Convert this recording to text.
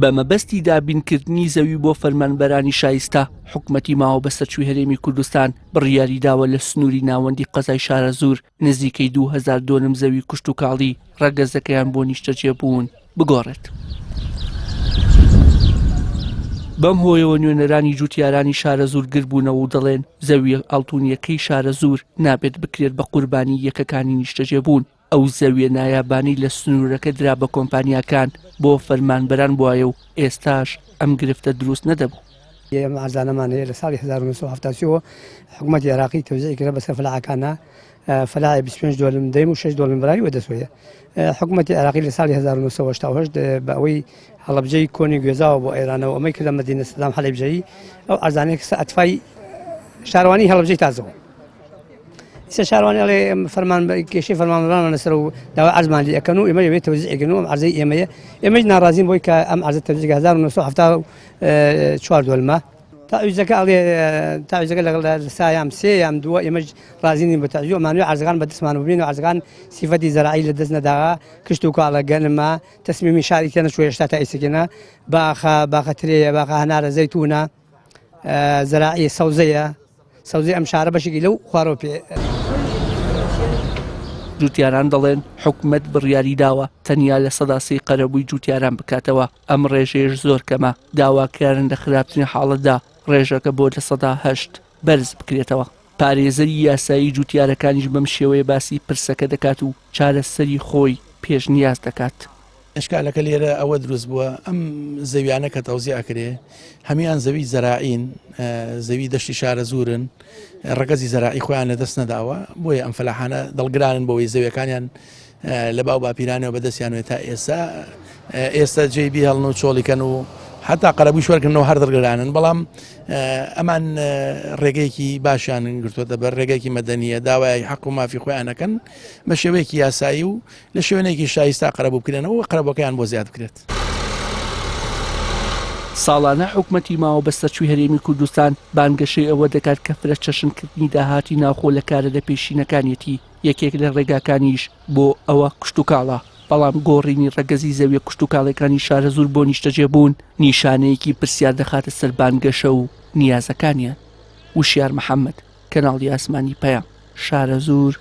بە مەبەستی دابینکردنی زەوی بۆ فەرمانبەرانی شایستە، حکومەتی ماوە بەسەرچووی هەرێمی کوردستان بڕیاری داوە لە سنووری ناوەندی قەزای شارەزوور نزیکەی 2000 دۆنم زەوی کشتوکاڵی ڕەگەزەکەیان بۆ نیشتەجێبوون بگۆڕێت. بەم هۆیەوە نوێنەرانی جوتیارانی شارەزوور گربوونەوە و دەڵێن زەویە ئاڵتونیەکەی شارەزوور نابێت بکرێت بە قوربانی یەکەکانی نیشتەجێبوون. ئەو زەویە نایابانەی لە سنوورەکە درا بە کۆمپانیاکان بۆ فەرمانبەران بوایە و ئێستاش ئەم گرفتە دروست نەدەبوو. ئەم عەرزانەمان هەیە لە ساڵی 1970 ەوە حکوومەتی عێراقی تەوزیعی کردە بەسەر فەلاحەکانە فەلاحی 25 دۆلم دەیم و 6 دۆلم بەرانی وەدەستوەیە حکوومەتی عێراقی لە ساڵی 1988 بە ئەوەی هەڵەبجەی کۆنی گوێزاوە بۆ ئێرانەوە ئەمەی کردە مەدینە سەدام حەلەبجەیی ئەو عەرزانەیە کە ئەتفای شارەوانی هەڵەبجەی تازەوە ئیستا شارەوانی ئەڵێ فەرمان کێشەی فەرمانبەرانمان لەسەر و داوای عەرزمان لێ ئەکەن و ئێمە ئەوێ تەوزیعی کەن و ئەم عەرزەی ئێمەیە ئێمەش ناڕازین بۆی کە ئەم عەرزە تەوزیع 1974 دۆلمە تەعویزەکە ئەڵێ تەعویزەکە لەگەڵ سایام سێ یام دووە ئێمەش ڕازی نین بە تەعویز ئەمانوێ عەرزەکان بە دەستمان ببین و عەرزەکان سیفەتی زەراعی لە دەست نەداوە کشت و کاڵە گەنمە تەسمیمی شاری تێ نەچووە هێشتا تا ئیسەکێنە باخە باخە ترێیە باخە هەنارە زەیتونە زەراعی سەوزەیە سەوزەی ئەم شارە بەشێکی لەو خوارەوە پێ. جوتیاران دەڵێن حکومەت بڕیاری داوە تەنیا 3% قەرەبووی جوتیاران بکاتەوە، ئەم ڕێژەیەش زۆر کەمە، داواکارن لە خراپترین حاڵەتدا ڕێژەکە بۆ 8% بەرز بکرێتەوە. پارێزەری یاسایی جوتیارەکانیش بەم شێوەیە باسی پرسەکە دەکات و چارەسەری خۆی پێشنیاز دەکات. ئیشکالەکە لێرە ئەوە دروست بووە ئەم زەویانە کە تەوزیع ئەکرێ هەموان زەوی زەراعین زەوی دەشتی شارەزوورن ڕەگەزی زەراعی خۆیان لە دەست نەداوە بۆیە ئەم فەلاحانە دڵگرانن بۆی زەویەکانیان لە باو باپیرانەوە بەدەستیان وێ تا ئێستا ئێستا جێ بیهڵن و چۆڵیکەن و حتا قەرەبووی شوەرکردنەوە هەر دڵگرانن بەڵام ئەمان ڕێگەیەکی باشیان گرتووەتە بەر ڕێگەیەکی مەدەنیە داوای حەق و مافی خۆیانەکەن بە شێوەیەکی یاسایی و لە شوێنێکی شایستە قەرەبوو بکرێنەوە و قەرەبووەکەیان بۆ زیاد بکرێت. ساڵانە حکومەتی ماوە بەسەرچووی هەرێمی کوردستان بانگەشەی ئەوە دەکات کە فرەچەشنکردنی داهاتی ناوخۆ لە کارە لەپێشینەکانیەتی، یەکێک لە ڕێگاکانیش بۆ ئەوە کشتوکاڵە، بەڵام گۆڕینی ڕەگەزی زەویە کشتوکاڵیەکانی شارەزوور بۆ نیشتەجێبوون نیشانەیەکی پرسیار دەخاتە سەر بانگەشە و نیازەکانیان. وشیار محەمەد، کەناڵی ئاسمانی پەیام، شارەزوور.